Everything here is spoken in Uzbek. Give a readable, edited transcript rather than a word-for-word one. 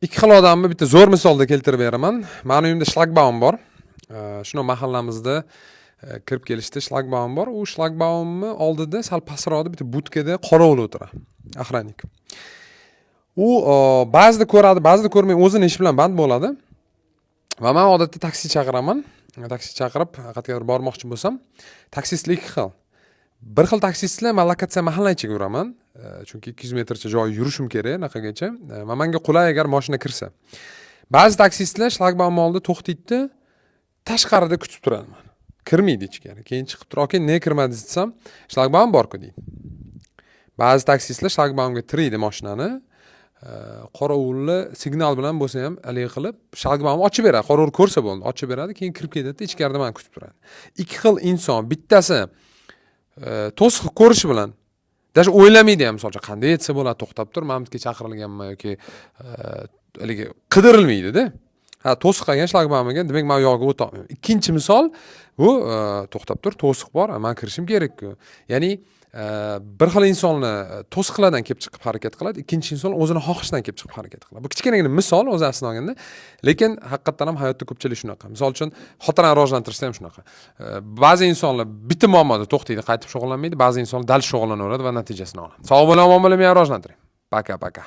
Ikki xil odamni bitta zo'r misolda keltirib beraman. Mani uyimda shlagbaum bor. Shuni mahallamizda kirib kelishda shlagbaum bor. U shlagbaumni oldida, sal pastroqda bitta budkada qorovul o'tiradi, охранник. U ba'zida ko'radi, ba'zida ko'rmay, o'zini ishi bilan band bo'ladi. Va man odatda taksi chaqiraman. Taksi chaqirib, qayergadir bormoqchi bo'lsam, taksistlar ikki xil. Bir xil taksistlar, man lokatsiya mahalla ichiga uraman, chunki 200 metrcha joy yurishim kerak anaqagacha. Va manga qulay, agar moshina kirsa. Ba'zi taksistlar shlagbaum oldida to'xtaydida, tashqarida kutib turadi mani, kirmaydi ichkari. Keyin chiqib turib, "Aka, nega kirmadingiz?" desam, "Shlagbaum borku", deydi. Ba'zi taksistlar shlagbaumga tiraydi moshinani, qorovulni signal bilan bo'lsa ham haligi qilib, shlagbaum ochib beradi. Qorovul ko'rsa bo'ldi, ochib beradi, keyin kirib ketadida, ichkarida mani kutib turadi. Ikki xil inson. Bittasi to'siq ko'rishi bilan даже o'ylamaydi ham, misol uchun, qanday etsa bo'ladi, to'xtab tur, man bu yerga chaqirilganman yoki haligi qidirilmaydida. Ha, to'siq qilgan shlagbaum ekan, demak, man u yog'iga o'tolmayman. Ikkinchi misol bu to'xtab tur, to'siq bor, man kirishim kerakku. Ya'ni bir xil insonni to'siqlardan kelib chiqib harakat qiladi, ikkinchi inson o'zini xohishidan kelib chiqib harakat qiladi. Bu kichkinagina misol o'zi aslini olganda, lekin haqiqatdan ham hayotda ko'pchilik shunaqa. Misol uchun, xotirani rivojlantirishda ham shunaqa. Ba'zi insonlar bitta muammoda to'xtaydi, qaytib shug'ullanmaydi, ba'zi insonlar dal shug'ullanaveradi va natijasini oladi. Sog' bo'ling, omon bo'ling, meni rivojlantiring. Пока, пока.